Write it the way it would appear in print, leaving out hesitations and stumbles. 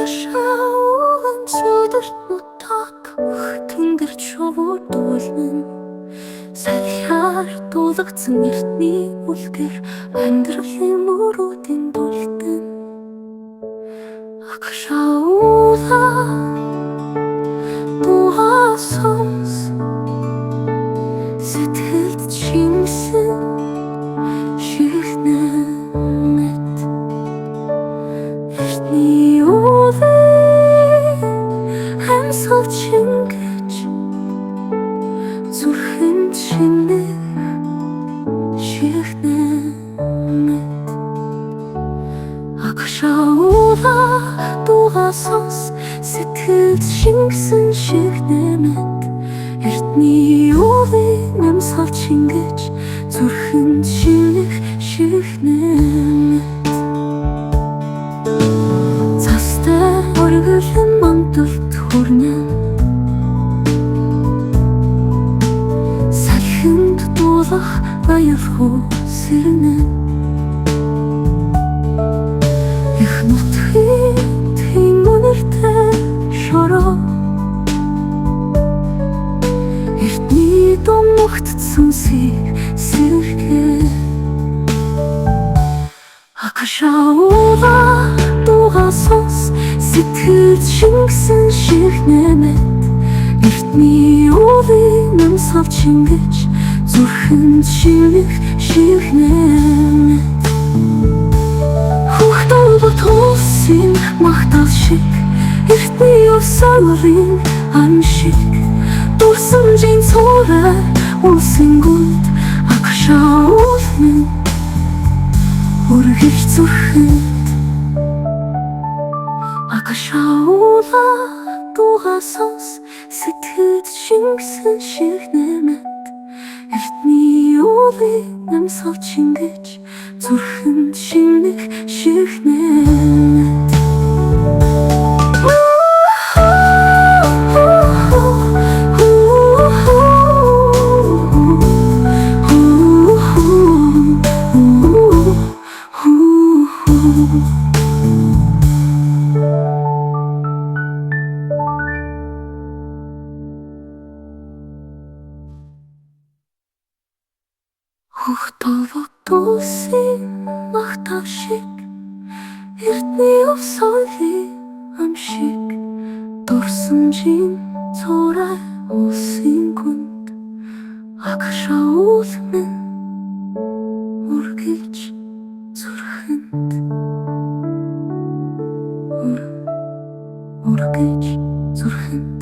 Акшаулан сүдэрт нутаг тэнгэр чувуудулнан салхиар дуулагдсан эртний үлгэр амьдралын мөрүүдийн дүлтэн. Акшаула дуугаа сонс, сэтгэлд шингэсэн шигнэ мэт. Эртний уулын амьсгал шингэж, зүрхэнд шинэх шигнэ мэт. Акшаула дуугаа сонс, сэтгэлд шингэсэн шигнэ мэт. Эртний уулын амьсгал шингэж, зүрхэнд шинэх шигнэ мэт. Цастай оргилон мандалд хүрнэ, салхинд дуулах аюулгүй сэрнэ. Эх нутгийн тэн үнэртэй шороо, эртний домогт сүнсийг сэргээ. Акшаула дуугаа сонс, сэтгэлд шингэсэн шигнэ мэт. Эртний уулын амьсгал шингэж, зүрхэнд шинэх шигнэ мэт. Хөх толгод улсын магтаал шиг, эртний ёсоолын ам шиг, дурсамжийн цоорой улсын гүнд Акшаул минь үргэлж зүрхэнд. Акшаула дуугаа сонс, сэтгэлд шингэсэн шигнэ мэт. Эртний уулын амьсгал шингэж, зүрхэнд шинэх шигнэ мэт. Хөх толгод улсын магтаал шиг, эртний ёсоолын ам шиг, дурсамжийн цоорой улсын гүнд Акшаул минь үргэлж зүрхэнд, үргэлж зүрхэнд.